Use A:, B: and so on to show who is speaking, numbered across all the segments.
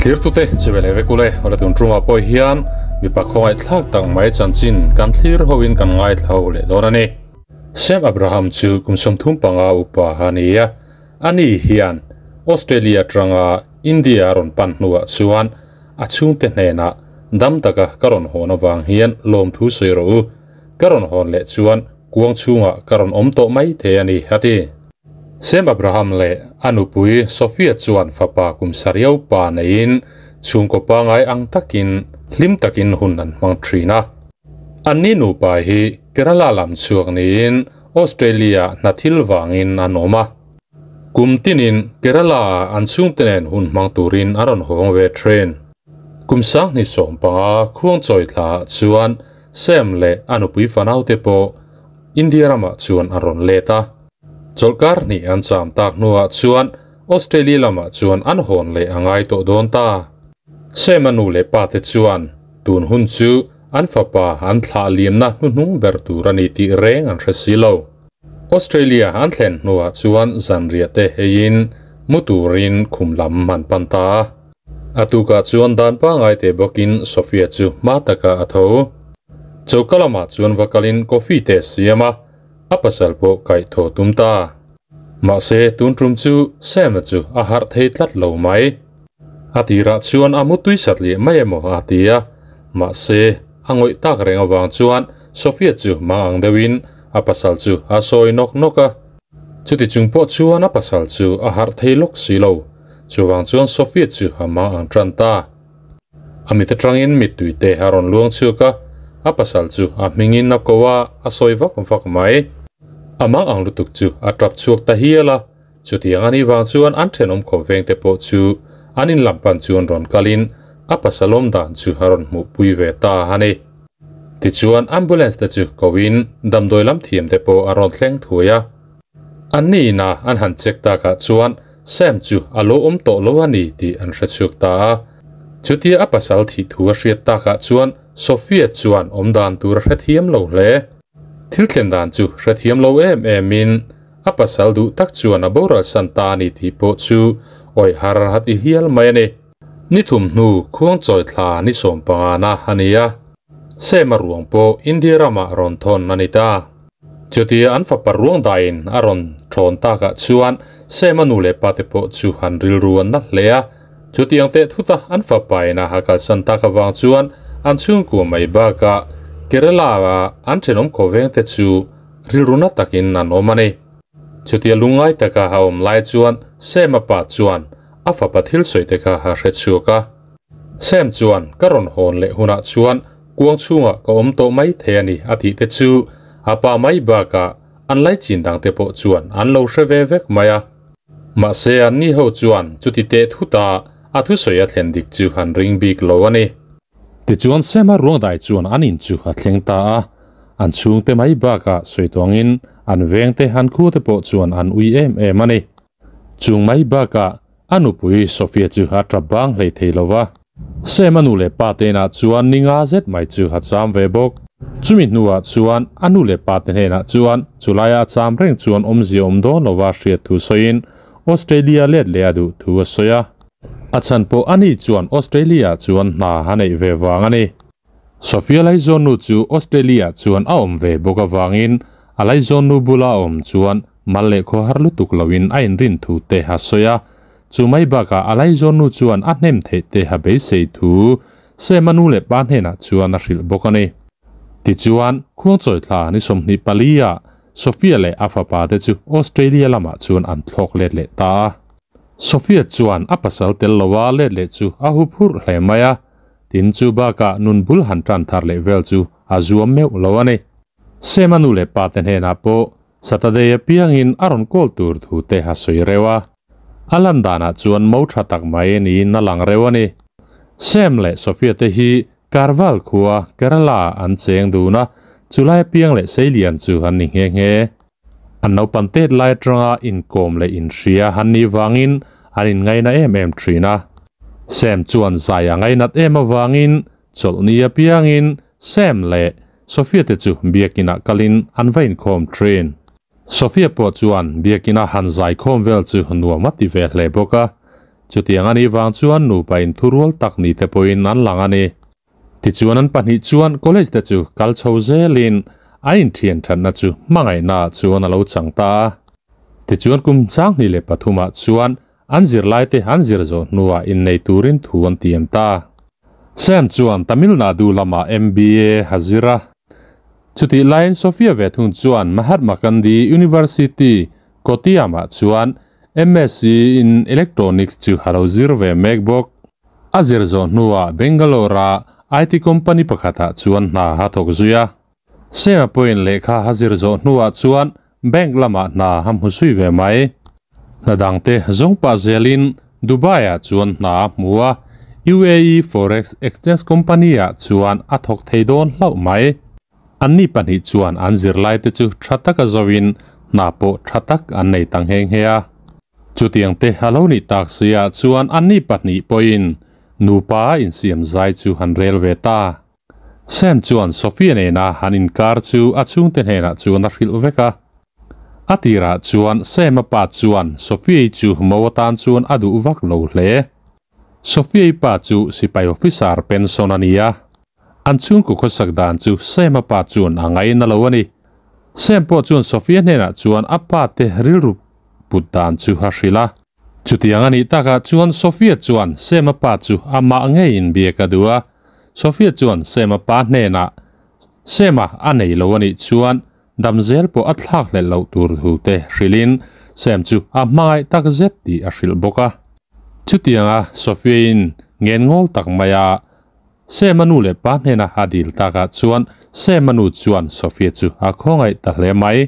A: Thlirtute chibai leh vek ule, awle tun tungah pawh hian mipa khawngaih thlak tak mai chanchin kan thlir hoin kan ngaithla ho leh dawn a ni. Sam Abraham chu kum 35 upa a ni a, ani hian Australia atanga India a rawn pan hnuah chuan a chhungte hnenah dam taka ka rawn hawn avang hian lawmthu sawi rawh u, ka rawn hawn leh chuan kuang chhungah ka rawn awm tawh mai thei a ni, a ti. Sam Abraham leh a nupui Sophia chuan fapa kum sariau pa neiin chhungkaw pangai ang takin hlim takin hun an hmang thin a. Anni nupa hi Kerala lam chhuak niin Australia hna thil vangin an awm a. Kum tinin Kerala ah an chhungte nen hun hmang turin an rawn hawng ve thin. Kum 2015 khuang chawi thla ah chuan Sam leh a nupui fanaute pawh India ramah chuan an rawn let a. Chawlhkar hnih an cham tak hnuah chuan Australia lamah chuan an hawn leh a ngai tawh dawn ta. Sam-a nu leh pate chuan tun hun chu an fapa an thlah liamna hnuhnung ber tur a ni tih reng an hre si lo. Australia an thlen hnuah chuan zanriah te heiin mu turin khum lam an pan ta a. A tukah chuan dan pangngai teh bawkin Sophia chu hma takah a tho. Choka lamah chuan va kalin coffee te a siam a. A pasal pawh kaih thaw tum ta. Mahse, tun tum chu Sam-a chu a harh thei tlat lo mai. A tirah chuan a mutui sat leh mai emaw a ti a, mahse, a ngawih tak reng avang chuan Sophia chu mang ang deuhin a pasal chu a sawi nawk nawk a. Chuti chung pawh chuan a pasal chu a harh thei lawk si lo. Chuvang chuan Sophia chu a mang ang tan ta. A mit atangin mittui te a rawn luang chhuak a, a pasal chu a hmingin a ko a, a sawi vak vak mai. A mang ang lutuk chu a tap chhuak ta hial a, chutiang a nih vang chuan an thenawm khawp veng te pawh chu an in lam pan chuan rawn kalin a pasal awm dan chu a rawn hmuhpui ve ta a ni. Tichuan ambulance te chu koin damdawi lam thiam te pawh a rawn thleng thuai a. Anni ina an han check takah chuan Sam chu a lo awm tawh lo a ni tih an hre chhuak ta a. Chutia a pasal thih thu a hriat takah chuan Sophia chuan awm dan tur a hrethiam lo hle. Thil thlen dan chu hrethiam lo em emin a pasal duh tak chuan a boral san ta a ni tih pawh chu awih har a ti hial mai a ni. Ni thum hnu khuang chawi thla ni 15 na a ni a. Sam a ruang pawh India ramah rawn thawn a ni ta. Chutia an fapa ruang daiin a rawn thawn takah chuan Sam-a nu leh pate pawh chu an rilru an na hle a. Chutiang teh thuta an fapa ina a kalsan tak avang chuan an chhungkua mai bakah Kerala-a an thenawm khawvengte chu rilru na takin an awm a ni. Chutia lungngai taka a awm lai chuan Sam-a pa chuan a fapa thil sawi te kha a hre chhuak a. Sam chuan ka rawn hawn leh hunah chuan kuang chhungah ka awm tawh mai thei a ni a tih te chu a pa mai bakah an laichin dang te pawh chuan an lo hre ve vek mai a. Mahse an ni ho chuan chuti teh thuta a thusawi a thlen dik chu an ring bik lo a ni. Tichuan Sam-a ruangdai chuan an in chu a thleng ta a, an chhungte mai bakah sawi tawngin an vengte an khu te pawh chuan an ui em em a ni. Chung mai bakah a nupui Sophia chu a tap bang hlei thei lo va. Sam a nu leh pa te inah chuan ni nga zet mai chu a cham ve bawk. Chumi hnuah chuan a nu leh pa te hnenah chuan chulaia a cham reng chuan awmzia awm dawn lova hriat thu sawiin Australia let leh a duh thu a sawi a. A chhan pawh ani chuan Australia chuan hna a neih ve vang a ni. Sophia Laizawnnu chu Australia chuan a awm ve bawk avangin a Laizawnnu bula a awm chuan mal leh khaw har lutuk loin a inrin thu te a sawi a. Chu mai bakah a Laizawnnu chuan a hnem theih te a beisei thu Sam-a nu leh pa hnenah chuan a hrilh bawk a ni. Tichuan, khuangchawi thla ni 24 ah Sophia leh a fapa te chu Australia lamah chuan an thlawk let leh ta a. Sophia chuan a pasal tel loa let leh chu a hup hurh hle mai a. Tin chu bakah nun bul han tan thar leh vel chu a zuam meuh lo a ni. Sam-a nu leh pa te hnenah pawh Saturday apiangin a rawn call tur thu te a sawi reuh a. A lan danah chuan mo tha tak mai niin a lang reuh a ni. Sam leh Sophia te hi Karval khua, Kerala ah an cheng dun a, chulai apiang leh Seilian chu an ni nghe nghe. An naupang tet lai atanga inkawm leh inhria han nih vangin an inngaina em em thin a. Sam chuan zai a ngainat em avangin chawlhni apiangin Sam leh Sophia te chu biakinah kalin an va inkhawm thin. Sophia pawh chuan biakina han zai khawm vel chu nuam a ti ve hle bawk a. Chutiang a nih vang chuan nupa inthurual tak ni te pawhin an lang a ni. Tichuan an pahnih chuan college te chu kal chho zelin an inthian thatna chu hmangaihna ah chuan a lo chang ta a. Tichuan kum 2003 ah chuan an zirlaite an zir zawh hnuah innei turin thu an tiam ta. Sam chuan Tamil Nadu lamah MBA a zir a. Chutih laiin Sophia ve thung chuan Mahatma Gandhi University, Kottayam-ah chuan MSc in Electronics chu a lo zir ve mek bawk. A zir zawh hnuah Bangalore-a IT company pakhatah chuan hna a thawk zui a. Sema pawhin lehkha a zir zawh hnuah chuan bank lamah hna a hmu zui ve mai. Hna dangte zawng pah zelin Dubai-ah chuan hna a hmu a, UAE Forex Exchange Company-ah chuan a thawk thei dawn hlauh mai. Anni pahnih chuan an zirlaite chu tha taka zoin hna pawh tha tak an nei ta nghe nghe a. Chutiang te a lo nih tak si ah chuan anni pahnih pawhin nupa insiam zai chu han rel ve ta. Sam chuan Sophia nena han inkar chu a chhungte hnenah chuan a hrilh vek a. A tirah chuan Sam-a pa chuan Sophia-i chu mo atan chuan a duh vak lo hle. Sophia-i pa chu sipai officer pension a ni a. An chhungkaw khawsak dan chu Sam-a pa chuan a ngaina lo a ni. Sam pawh chuan Sophia hnenah chuan a pa te rilru put dan chu a hrilh a. Chutiang a nih takah chuan Sophia chuan Sam-a pa chu amah ngeiin biak a duh a. Sophia chuan Sam-a pa hnenah Sam-a a nei lo a nih chuan dam zel pawh a thlak hlelh loh tur thu te hrilhin Sam chu a hmangaih tak zet tih a hrilh bawk a. Chutianga Sophia-in ngen ngawl tak maia Sema nu leh pa hnena a dil takah chuan Sema nu chuan Sophia chu a khawngaih ta hle mai.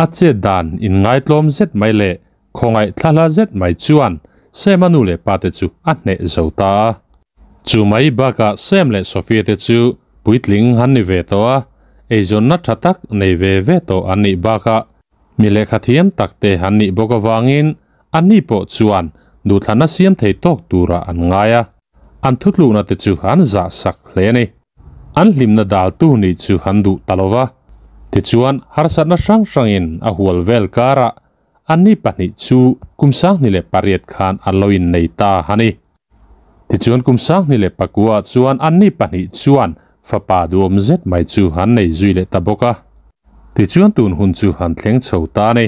A: A chet dan inngaitlawm zet mai leh khawngaih thlahla zet mai chuan Sema nu leh pa te chu a hneh zo ta a. Chu mai bakah Sam leh Sophia te chu puitling an ni ve tawh a, eizawnna tha tak nei ve ve tawh an nih bakah mi lehkha thiam tak te an nih bawk avangin anni pawh chuan duhthlanna siam thei tawk turah an ngai a. An thutlukna te chu an zah sak hle a ni. An hlimna daltu nih chu an duh ta lo va. Tichuan, harsatna hrang hrangin a hual vel karah anni pahnih chu kum 2008 khan an lo innei ta a ni. Tichuan kum 2009 ah chuan anni pahnih chuan fapa duhawm zet mai chu an nei zui leh ta bawk a. Tichuan tun hun chu an thleng chho ta a ni.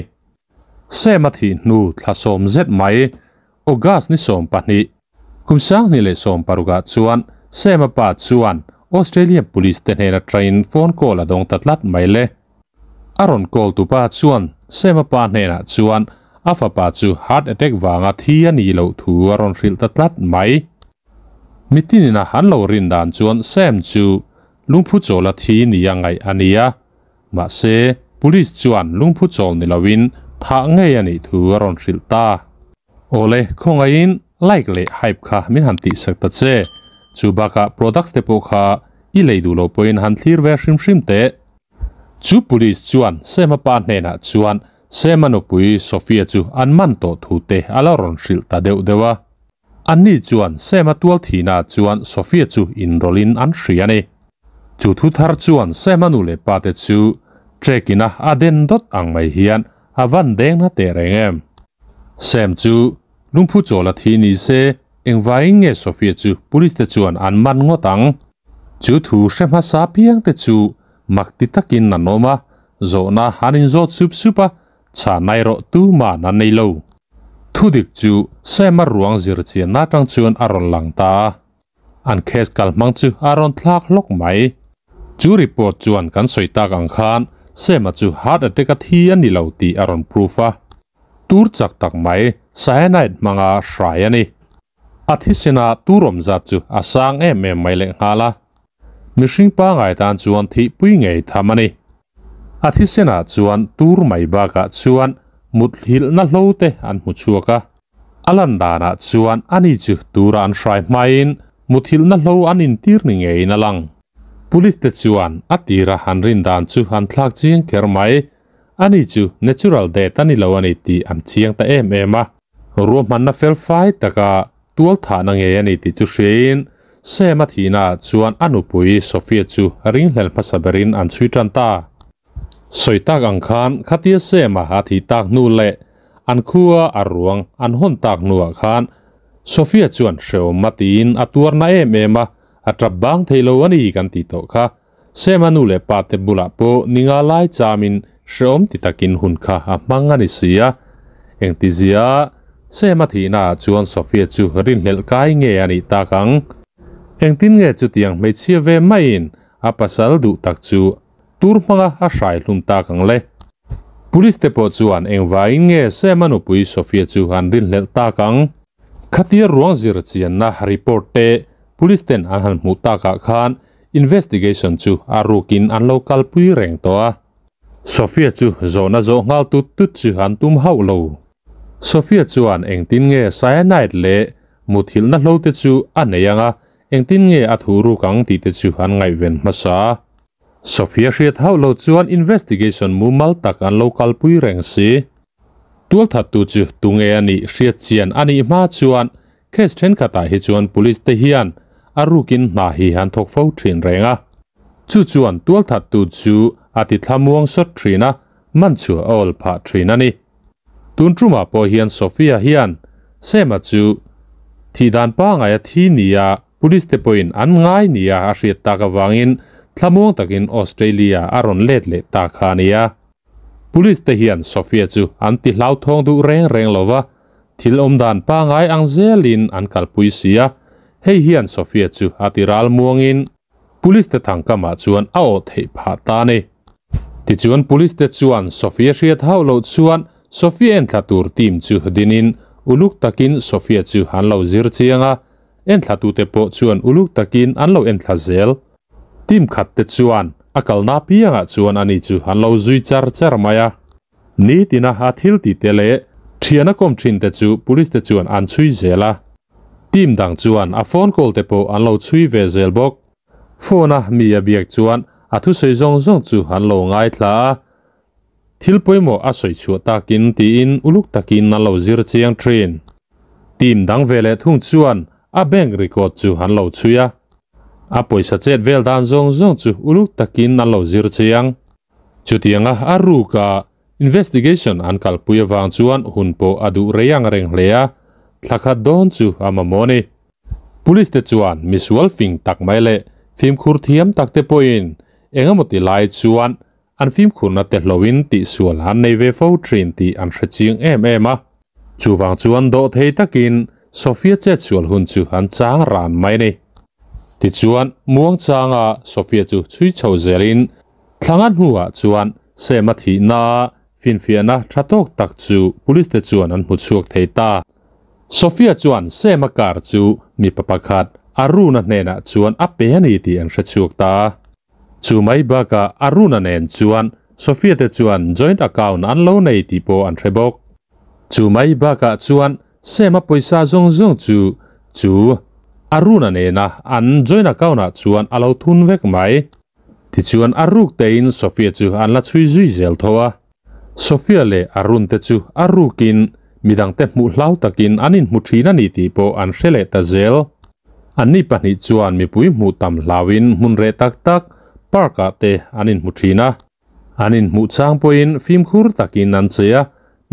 A: Sam a thih hnu thla sawm zet mai August ni 12, kum 2016 ah chuan Sam-a pa chuan Australian Police te hnena train phone call a dawng ta tlat mai le. A rawn call tu pa chuan Sam-a pa hnenah chuan a fapa chu heart attack vanga thi a nih loh thu a rawn hrilh ta tlat mai. Mitinin a han lo rin dan chuan Sam chu lungphu chawl a thi nia ngaih a ni a. Mahse, Police chuan lungphu chawl ni loin thah ngei a nih thu a rawn hrilh ta. Awle, khawngaihin like leh hype kha min han tihsak ta che. Chu bakah products te pawh kha i lei duh loh pawhin han thlir ve hrim hrim teh. Chu Police chuan Sam-a pa hnenah chuan Sam-a nupui Sophia chu an man tawh thu te a lo rawn hrilh ta deuh deuh a. Anni chuan Sam-a tual thihnaah chuan Sophia chu inrawlhin an hria a ni. Chu thu thar chuan Sam-a nu leh pa te chu trek-in a a den dawt ang mai hian a van deng na teh reng em. Sam chu lungphu chawl a thi ni se, engvaiin nge Sophia chu police te chuan an man ngawt ang? Chu thu hre hmasa piang te chu mak ti takin an awm a, zawhna an inzawt sup sup a, chhan erawh tuman an nei lo. Thudik chu Sam-a ruang zir chianna atang chuan a rawn lang ta a. An case kal hmang chu a rawn thlak hlawk mai. Chu report chuan kan sawi tak ang khan Sam-a chu heart attack a thi a ni lo tih a rawn proof a. Tur chak tak mai cyanide hmanga hrai a ni. A thisena tur awm zat chu a sang em em mai lehnghal a. Mihring pangai tan chuan thihpui ngei tham a ni. A thisenah chuan tur mai bakah chuan mut hilhna hlo te an hmu chhuak a. A lan danah chuan ani chu tura an hrai hmain mut hilhna hlo an intir ni ngeiin a lang. Police te chuan a tira an rin dan chu an thlak chiang kher mai. Ani chu natural death a ni lo a ni tih an chiang ta em em a. Ruahmanna fel fai taka tual thahna ngei a ni tih chu hriain Sam a thihnaah chuan a nupui Sophia chu ringhlel hmasa berin an chhui tan ta. Sawi tak ang khan khatia Sam-a a thih tak hnu leh an khua a ruang an hawn tak hnuah khan Sophia chuan hrehawm a tiin a tuar na em em a, a tap bang thei lo a ni kan tih tawh kha. Sema nu leh pa te bulah pawh ninga lai chamin hrehawm ti takin hun kha a hmang a ni si a. Engtizia Sema thihna ah chuan Sophia chu rinhlelh kai nge a nih tak ang? Engtin nge chutiang hmeichhia ve maiin a pasal duh tak chu tur hmanga a hrai hlum tak ang le? Police te pawh chuan engvaiin nge Sema nupui Sophia chu an rinhlelh tak ang? Khatia ruang zir chianna report te police ten an han hmuh takah khan investigation chu a rukin an lo kalpui reng tawh a. Sophia chu zawhna zawh nghal tut tut chu an tum hauh lo. Sophia chuan engtin nge cyanide leh muthilhna hlo te chu a nei ang a, engtin nge a thu ruk ang tih te chu an ngaihven hmasa. Sophia hriat hauh lo chuan investigation mumal tak an lo kalpui reng si. Tualthattu chu tunge a nih hriat chian a nih hma chuan case thenkhatah hi chuan police te hian a rukin hna hi an thawk fo thin reng a. Chu chuan tualthattu chu a ti thlamuang sawt thin a, man chu a awl phah thin a ni. Tun tumah pawh hian Sophia hian Sema chu thihdan pangai a thi nia Police te pawhin an ngai nia a hriat tak avangin thlamuang takin Australia a rawn let leh ta kha a nia. Police te hian Sophia chu an ti hlauthawng duh reng reng lo va, thil awm dan pangai ang zelin an kalpui si a, hei hian Sophia chu a ti ral muangin Police te thangkamah chuan a awh theih phah ta a ni. Tichuan Police te chuan Sophia hriat hauh loh chuan Sophia enthla tur team chu dinin uluk takin Sophia chu an lo zir chiang a, Enthlatute pawh chuan uluk takin an lo enthla zel. Team khat te chuan a kalna piangah chuan ani chu an lo zui char char mai a. Nitina a thil ti te leh thian a kawm thin te chu police te chuan an chhui zel a. Team dang chuan a phone call te pawh an lo chhui ve zel bawk. Phone a mi a biak chuan a thusawi zawng zawng chu an lo ngaithla a. Thil pawimawh a sawi chhuah takin tiin uluk takin an lo zir chiang thin. Team dang ve leh thung chuan a bank record chu an lo chhui a. A pawisa chet vel dan zawng zawng chu uluk takin an lo zir chiang. Chutianga a ruka investigation an kalpui avang chuan hun pawh a duh rei ang reng hle a, thla khat dawn chu a mamawh a ni. Police te chuan misual fing tak mai leh fimkhur thiam tak te pawhin engemaw ti lai chuan An fimkhurna te hloin tihsual an nei ve fo thin tih an hre chiang em em a. Chuvang chuan dawhthei takin Sophia chetsual hun chu an chang ran mai a ni. Tichuan, muangchanga Sophia chu chhui chho zelin thlanga hnuah chuan Sam-a thihna finfiahna tha tawk tak chu police te chuan an hmu chhuak thei ta. Sophia chuan Sam-a car chu mipa pakhat Arun-a hnenah chuan a pe a ni tih an hre chhuak ta. Chu mai bakah Aruna nen chuan Sophia te chuan joint account an lo nei tih pawh an hre bawk. Chu mai bakah chuan Sam-a pawisa zawng zawng chu chu Aruna nena an joint account ah chuan a lo thun vek mai. Tichuan a ruk tein Sophia chu an la chhui zui zel tho a. Sophia leh Arun te chu a rukin midangte hmuh hlau takin an inhmu thin a ni tih pawh an hre leh ta zel. Anni pahnih chuan mipui hmuh tam hlauin hmun reh tak tak park ah te an inhmu thin a. An inhmuh chang pawhin fimkhur takin an che a,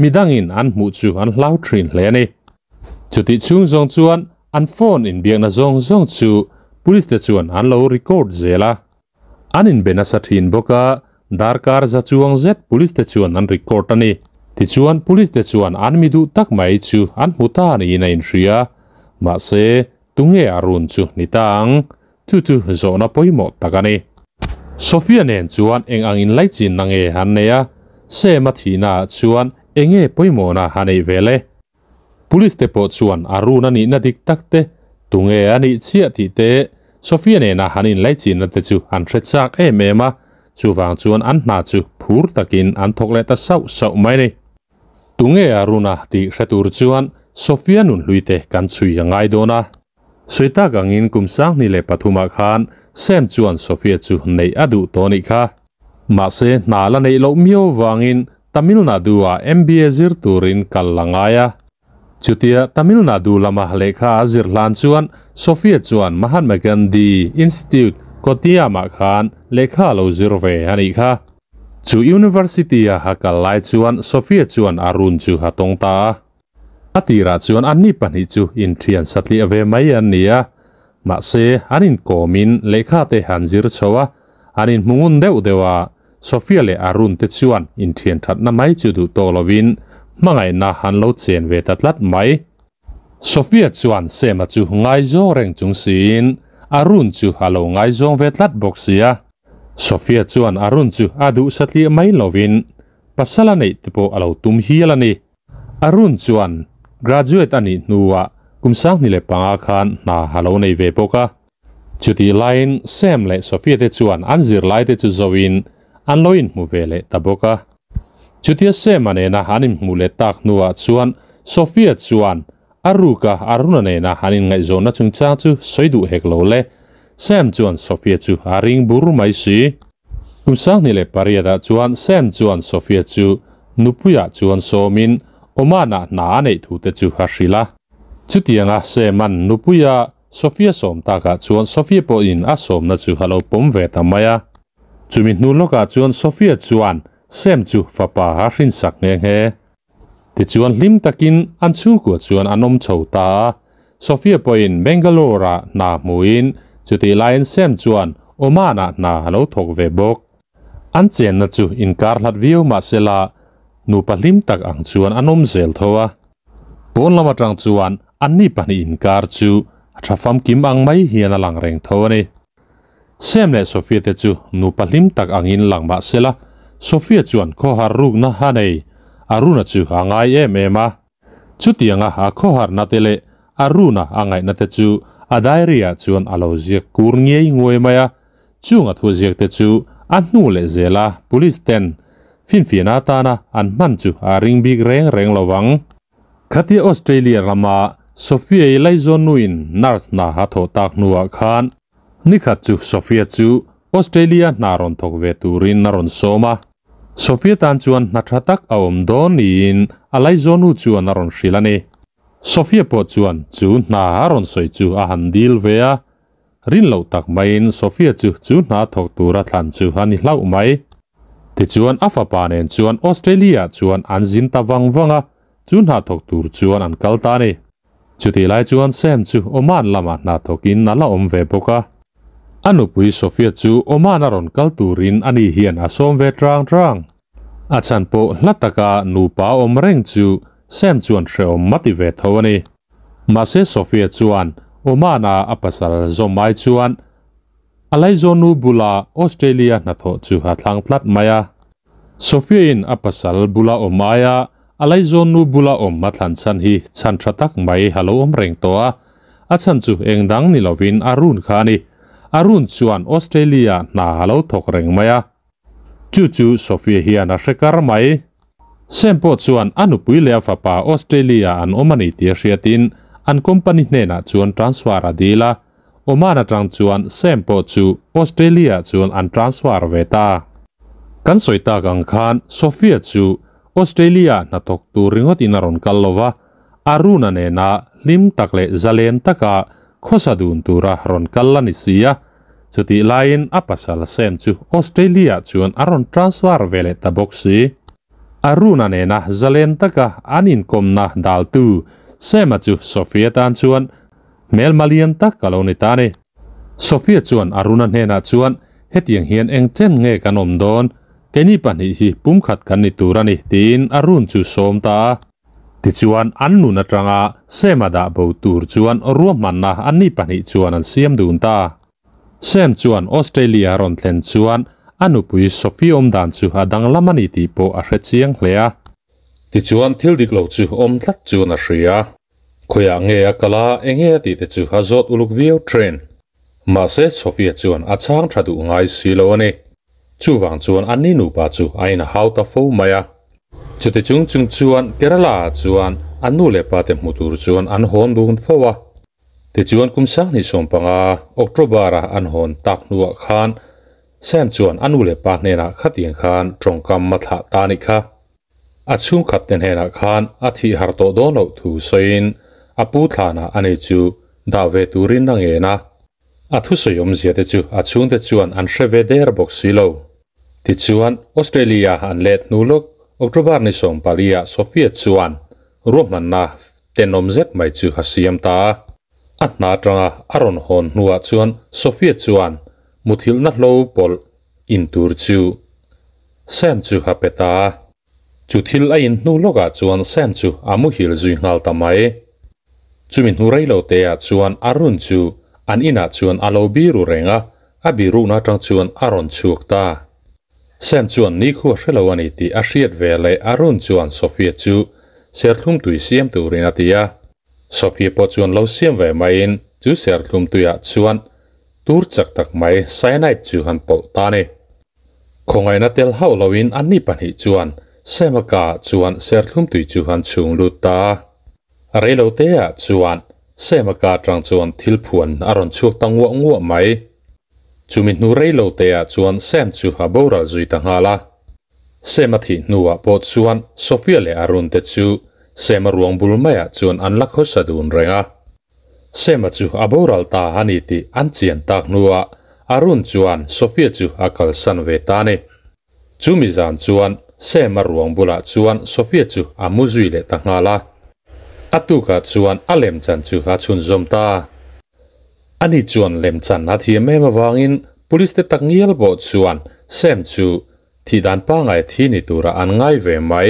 A: midangin an hmuh chu an hlau thin hle a ni. Chutih chhung zawng chuan an phone inbiakna zawng zawng chu police te chuan an lo record zel a. An inbe nasa thin bawk a, darkar za chuang zet police te chuan an record a ni. Tichuan police te chuan an mi duh tak mai chu an hmu ta niin a inhria. Mahse, tunge a run chu ni ta ang? Chu chu zawhna pawimawh tak a ni. Sophia nen chuan eng ang inlaichinna nge an nei a? Sam a thihna ah chuan enge pawimawhna a neih ve le? Police te pawh chuan a run a nihna dik tak te, tunge a nih chiah tih te, Sophia nena han inlaichinna te chu an hre chak em em a, chuvang chuan an hna chu phur takin an thawk leh ta sauh sauh mai a ni. Tunge a run a tih hre tur chuan Sophia nunhlui te kan chhui a ngai dawn a. Sawi tak angin kum 2003 ah khan Sam chuan Sophia chu neih a duh tawh a nih kha. Mahse hna la neih loh miau vangin Tamil Nadu ah MBA zir turin kal la ngai a. Chutia Tamil Nadu lama lehkha a zir hlan chuan Sophia chuan Mahatma Gandhi Institute, Kottayam ah khan lehkha a lo zir ve a nih kha. Chu University a a kal lai chuan Sophia chuan Arun chu a tawng ta a. A tirah chuan anni pahnih chu inthian satliah ve mai an ni a, mahse an inkawmin lehkha te han zir chho a, an inhmu ngun deuh deuh a, Sophia leh Arun te chuan inthian thatna mai chu duh tawh lovin hmangaihna an lo chen ve ta tlat mai. Sophia chuan Sam-a chu ngaizawng reng chung siin Arun chu a lo ngaizawng ve tlat bawk si a. Sophia chuan Arun chu a duh satliah mai lovin pasal a neih te pawh a lo tum hial a ni. Arun chuan graduate a nih hnuah kum 2005 khan hna a lo nei ve bawk a. Chutih laiin Sam leh Sophia te chuan an zirlai te chu zoin an lo inhmu ve leh ta bawk a. Chutia Sam-a nena an inhmuh leh tak hnuah chuan Sophia chuan a ruka Arun-a nena an inngaihzawnna chungchang chu sawi duh hek lo le. Sam chuan Sophia chu a ring bur mai si. Kum 2008 ah chuan Sam chuan Sophia chu nupuiah chuan sawmin Oman-ah hna a neih thu te chu a hrilh a. Chutianga Sam-a'n nupuia Sophia sawm takah chuan Sophia pawhin a sawmna chu a lo pawm ve ta mai a. Chumi hnu lawkah chuan Sophia chuan Sam chu fapa a hrinsak nghe nghe. Tichuan hlim takin an chhungkua chuan an awm chho ta a. Sophia pawhin Bangalore-ah hna hmuin chutih laiin Sam chuan Oman-ah hna a lo thawk ve bawk. An chenna chu inkar hlat viau mahsela nupa hlim tak ang chuan an awm zel tho a. Pawn lam atang chuan anni pahnih inkar chu a tha famkim ang mai hian a lang reng tho a ni. Sam leh Sophia te chu nupa hlim tak angin lang mahsela Sophia chuan khawhar rukna a nei. Aruna chu a ngai em em a. Chutianga a khawharna te leh Aruna a ngaihna te chu a diary ah chuan a lo ziak kur ngei nguai mai a. Chung a thu ziak te chu a hnu leh zel a police ten finfiahna atana an hman chu a ring bik reng reng lo vang. Khatia Australia rama Sophia-i laizawn nuin nurse hna a thawh tak hnuah khan nikhat chu Sophia chu Australia hna rawn thawk ve turin a rawn sawm a. Sophia tan chuan hna tha tak a awm dawn niin a laizawn nu chuan a rawn hrilh a ni. Sophia pawh chuan chu hna a rawn sawi chu a han dil ve a. Rin loh tak maiin Sophia chu chu hna thawk tura thlan chu a ni hlauh mai. Tichuan a fapa nen chuan Australia chuan an zin ta vang vang a, chu hna thawk tur chuan an kal ta a ni. Chutih lai chuan Sam chu Oman lamah hna thawkin a la awm ve bawk a. A nupui Sophia chu Oman a rawn kal turin ani hian a sawm ve trang trang. A chhan pawh hla taka nupa awm reng chu Sam chuan hrehawm a ti ve tho a ni. Mahse Sophia chuan Oman-a a pasal zawm ai chuan A laizawnnu bula Australia hnathawh chu a thlang tlat mai a. Sophia-in a pasal bula awm aia a laizawnnu bula awm a thlan chhan hi chhan tha tak mai a lo awm reng tawh a. A chhan chu eng dang ni lovin Arun kha a ni. Arun chuan Australia hna a lo thawk reng mai a. Chu chu Sophia hian a hre kar mai. Sam pawh chuan a nupui leh a fapa Australia an awm a ni tih a hriatin an company hnenah chuan transfer a dil a. Oman atang chuan Sam pawh chu Australia chuan an transfer ve ta. Kan sawi tak ang khan Sophia chu Australia hnathawk tur ringawt in a rawn kal lo va, Aruna nena hlim tak leh zalen taka khawsa dun tura rawn kal a ni si a. Chutih laiin a pasal Sam chu Australia chuan a rawn transfer ve leh ta bawk si. Aruna nena zalen taka an inkawmna daltu Sam-a chu Sophia tan chuan Hmelma lian tak a lo ni ta a ni. Sophia chuan Aruna hnenah chuan, Hetiang hian eng chen nge kan awm dawn? Keini pahnih hi pumkhat kan ni tur a ni, tiin Arun chu sawm ta a. Tichuan, an nun atanga Sam-a dah bo tur chuan ruahmanna anni pahnih chuan an siam dun ta. Sam chuan Australia a rawn thlen chuan a nupui Sophie awmdan chu a danglam a ni tih pawh a hre chiang hle a. Tichuan, thil dik lo chu awm tlat chuan a hria. Khawiah nge a kal a, enge a tih te chu a zawt uluk viau thin. Mahse Sophia chuan a chhang tha duh ngai si lo a ni. Chuvang chuan a ni nupa chu a inhau ta fo mai a. Chuti chung chung chuan Kerala ah chuan a nu leh pa te hmu tur chuan an hawn dun fo a. Tichuan kum 2015 October a an hawn tak hnuah khan Sam chuan a nu leh pa hnenah khatiang khan tawngkam a thlah ta a nih kha. A chhungkhat te hnenah khan a thih har tawh dawn loh thu sawiin a pu thlanah ani chu dah ve turin a ngen a. A thusawi awmzia te chu a chhungte chuan an hre ve der bawk si lo. Tichuan, Australia an let hnu lawk October ni 14 ah Sophia chuan ruahmanna tenawm zet mai chu a siam ta a. A hna atanga a rawn hawn hnuah chuan Sophia chuan muthilhna hlo pawlh in tur chu Sam chu a pe ta a. Chu thil a in hnu lawkah chuan Sam chu a muhil zui nghal ta mai. Chumi hnu rei lo teah chuan Arun chu an inah chuan a lo biru reng a, a birukna atang chuan a rawn chhuak ta. Sam chuan nikhua hre lo a ni tih a hriat ve leh Arun chuan Sophia chu serthlum tui siam turin a ti a. Sophia pawh chuan lo siam ve maiin chu serthlum tuiah chuan tur chak tak mai cyanide chu han pawlh ta a ni. Khawngaihna tel hauh loin anni pahnih chuan Sam-a kaah chuan serthlum tui chu han chhung lut ta a. A reilo teah chuan Sam-a ka atang chuan thil phuan a rawn chhuak ta nguah nguah mai. Chumi hnu reilo teah chuan Sam chu a boral zui ta nghal a. Sam-a thih hnuah pawh chuan Sophia leh Arun te chu Sam-a ruang bul maiah chuan an la khawsa dun reng a. Sema chu a boral ta a ni tih an chian tak hnuah Arun chuan Sophia chu a kalsan ve ta a ni. Chumi zan chuan Sema ruang bulah chuan Sophia chu a mu zui leh ta nghal a. A tukah chuan a lemchan chu a chhunzawm ta. Ani chuan lemchan a thiam em avangin police te takngial pawh chuan Sam chu thihdan pangai thi ni turah an ngai ve mai.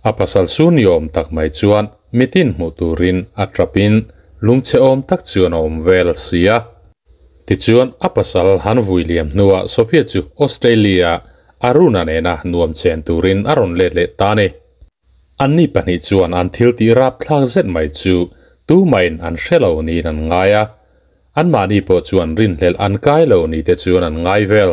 A: A pasal su ni awm tak mai chuan mitin hmuh turin a tap in lungchhe awm tak chuan a awm vel si a. Tichuan a pasal han vui liam hnuah Sophia chu Australia Aruna nena nuam chen turin a rawn let leh ta a ni. Anni pahnih chuan an thil tih rapthlak zet mai chu tumahin an hre lo niin an ngai a, anmahni pawh chuan rinhlelh an kai lo ni te chuan an ngai vel.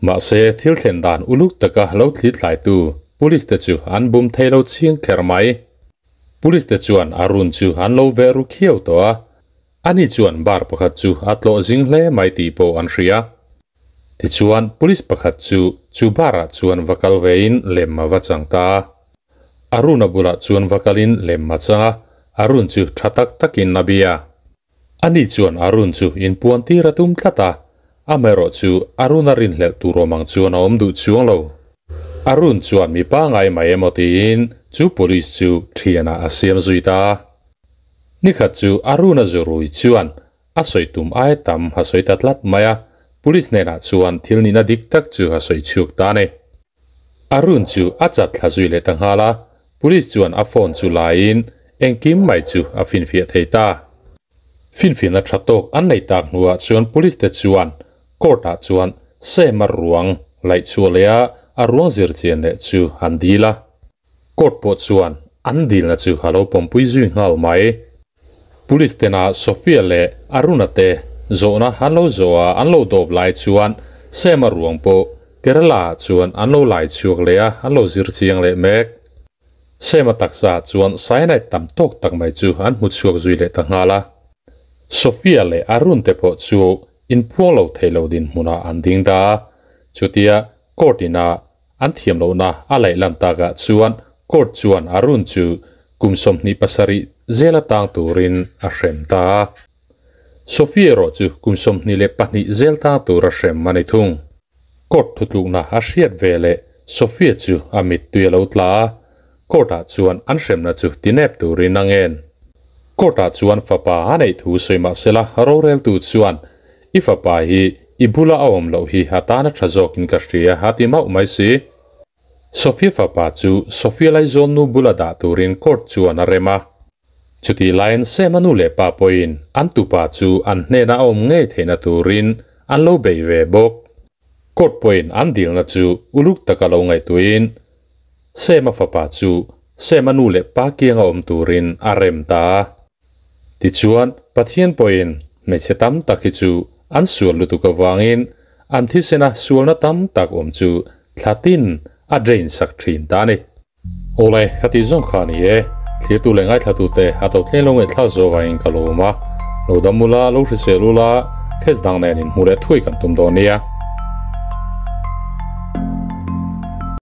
A: Mahse, thil thlen dan uluk taka lo thli thlaitu Police te chu an bum thei lo chhing kher mai. Police te chuan a run chu an lo veh ru khiau tawh a, ani chuan bar pakhat chu a tlawh zing hle mai tih pawh an hria. Tichuan, Police pakhat chu chu bar ah chuan va kal vein lem a va chang ta a. Arun-a bulah chuan va kalin lem a chang a, Arun chu tha tak takin a bia. Ani chuan Arun chu inpuan tir a tum tlat a, amaherawh chu Arun a rinhlelh tur awm ang chuan a awm duh chuang lo. Arun chuan mi pangai mai emaw tiin chu police chu thianah a siam zui ta. Nikhat chu Arun a zurui chuan a sawi tum ai tam a sawi ta tlat mai a, police hnenah chuan thil nihna dik tak chu a sawi chhuak ta a ni. Arun chu a chat thla zui leh ta nghal a, Police chuan a phone chu laiin engkim mai chu a finfiah thei ta. Finfiahna tha tawk an nei tak hnuah chuan Police te chuan court ah chuan Sam-a ruang laih chhuah leh a a ruang zir chian leh chu an dil a. Court pawh chuan an dilna chu a lo pawmpui zui nghal mai. Police tena Sophia leh Aruna te zawhna an lo zawh a an lo dawp lai chuan Sam-a ruang pawh Kerala ah chuan an lo lai chhuak leh a an lo zir chiang leh mek. Sam-a taksa ah chuan cyanide tam tawk tak mai chu an hmu chhuak zui leh ta nghal a. Sophia leh Arun te pawh chu inphuang lo thei lo dinhmunah an ding da a, chutia court ina An thiam lohna a laih lan takah chuan court chuan Arun chu kum 27 zela tang turin a hrem ta a. Sophie erawh chu kum 22 zel tang tura hrem a ni thung. Court thutlukna a hriat ve leh Sophie chu a mittui a lo tla a, court ah chuan an hremna chu tinep turin a ngen. Court ah chuan fapa a neih thu sawi mahsela roreltu chuan I fapa hi i bula a awm loh hi a tana tha zawkin ka hria a ti mauh mai si. Sophia fapa chu Sophia Laizawn nu bula dah turin court chuan a rem a. Chutih laiin Sam-a nu leh pa pawhin an tupa chu an hnena a awm ngei theihna turin an lo bei ve bawk. Court pawhin an dilna chu uluk taka lo ngaihtuahin Sam-a fapa chu Sam-a nu leh pa kianga awm turin a rem ta a. Tichuan, Pathian pawhin hmeichhe tam tak hi chu an sual lutuk avangin an thisena sualna tam tak awm chu thlatin a drain sak thin ta a ni. Awle, ka tih zawng kha a ni e. Thlirtu leh ngaithlatute a to tleng lo ngaihthlak zawh vangin ka lawm a. Lo dam ula, lo hrisel ula, case dang nen inhmu leh thuai kan tum dawn nia.